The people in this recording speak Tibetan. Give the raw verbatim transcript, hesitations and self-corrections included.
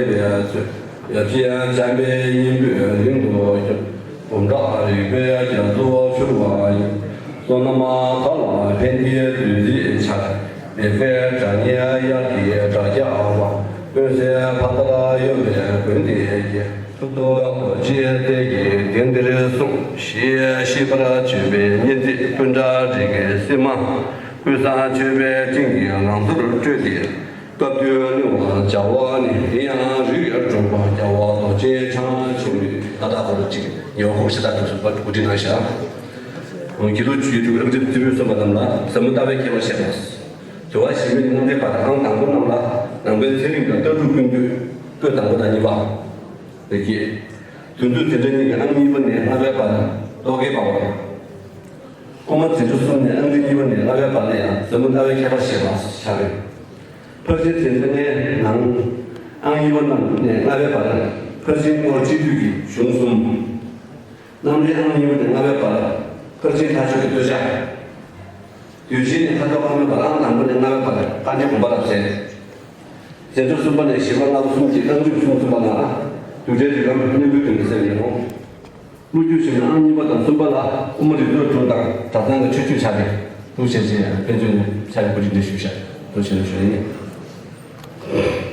པའི་ཚུལ། ཡབ་རྗེ་འཇམ་དཔལ་སྙིང་པོས་རིང་དུ་བསྐྱོད། འབུམ་ཕྲག་རིག་པའི་རྒྱ་མཚོ་འཕྱུར་བ་ཡི། བསོད་ནམས་མཁའ་ལ་ཕན་བདེའི་བདུད་རྩིའི་ཆར། མི་ཕམ་སྒྲ་སྙན་དབྱར་གྱི་སྒྲ་རྒྱག་པ། ཀུན་གསལ་ཕ་མཐར་གཡོ་བའི་མགོན་དེ་ཀྱེ། ཐུགས་རྡོ་རྗེ་གདན་འདིར་གསུངས། ཞེས་ཤིས་པར་བརྗོད་པའི་སྙན་ཚིག་སྤུན་ཟླ་རིགས་ཀྱི་སྲིད་མ། ཀུན་བཟང་མཆོད་པའི་སྤྲིན་གྱི་ལང་ཚོར་སྤྲོས་ཏེ། སྐབས་དོན་གླེང་བར་བྱ་བ་ནི། དེ་ཡང་རིགས་དྲུག་པ་རྒྱལ་བ་རྡོ་རྗེ་འཆང་ཆེན་པོའི་ད་ལྟ་ཁོ་རང་གཅིག་ཉེ་བར་ཤ་སྟག་གྲོགས་སུ་བཀོད་སྒྲིག་གནང་ཤག་དགེ་ལུགས་ཆོས་དྲུག་རབ་འབྱམས་རྩེ་ཕུད་གསུམ་པ་རྣམས་ལ་ཟབ་མོ་ལྟ་བའི་ཁྱད་པར་བཤད་པ། དྲི་བ་ཞིབ་མོའི་རྣམ་འགྲེལ་པ་དང་དང་པོ་རྣམས་ལ་ནང་པའི་ཚན་རིག་དང་ལྟ་གྲུབ་ཀུན་བཏུས་པོད་དང་པོ་དང་གཉིས་པ། དེ་སྐད། དོན་བསྡུས་དེ་འདྲ་གཉིས་ཀྱི་ཨང་གཉིས་པ་ནས་ལྔ་པའི་བར་ལ་རྟོག་གེ་པ་བ་དང་། དབུ་མ་དོན་གྲུབ་གསུམ་ནས་ཨང་རིམ་གཉིས་པ་ནས་ལྔ་པའི་བར་ལ་ཡང་ཟབ་མོ་ལྟ་བའི་ཁྱད་པར་བཤད་པ་ཆགས་ཡོད། ཕར་ཕྱིན་དེ་འདྲ་ནས་ནང་ཨང་གཉིས་པ་རྣམས་ནས་ལྔ་པའི་བར་ཕར་ཕྱིན་སྐོར་སྤྱི་འདུས་ཀྱི་གཞུང་གསུམ། རྣམ་འགྲེལ་ཨང་གཉིས་པ་ནས་ལྔ་པའི་བར་ཕར་ཕྱིན་མཐའ་དཔྱོད་ཀྱི་བསྟོད་བྱ། དུས་ཆེན་ནས་ཁ་དོག་ཁ་མེད་པར་ཨང་དང་པོ་ནས་ལྔ་པའི་བར་བཀའ་འགྲེལ་དགོངས་པ་རབ་གསལ། དོན་གྲུབ་གསུམ་པ་ནས་བཞི་པ་ལྔ་པ་གསུམ་གྱི་ཨང་རིམ་གསུམ་གསུམ་པ་ལ་གདུལ་བྱའི་རིགས་ལམ་གནས་ལུགས་དོན་གྱི་གསལ་ཡིན་ནོ། སློབ་བརྒྱུད་ཞིག་ནས་ཨང་གཉིས་པ་དང་གསུམ་པ་ལ་དབུ་མ་རིགས་གཙོའི་དྲུག་དང་གྲྭ་ཚང་གི་ཆོས་སྤྱོད་ཆགས་ཏེ་འདུག་བྱས་རྗེས་དཔེ་མཛོད་ནས་ཕྱག་གི་བཀོད་སྒྲིག་འདི་ཞུས་ཤག་འདུག་བྱས་ནས་ཞུ་ཡིན།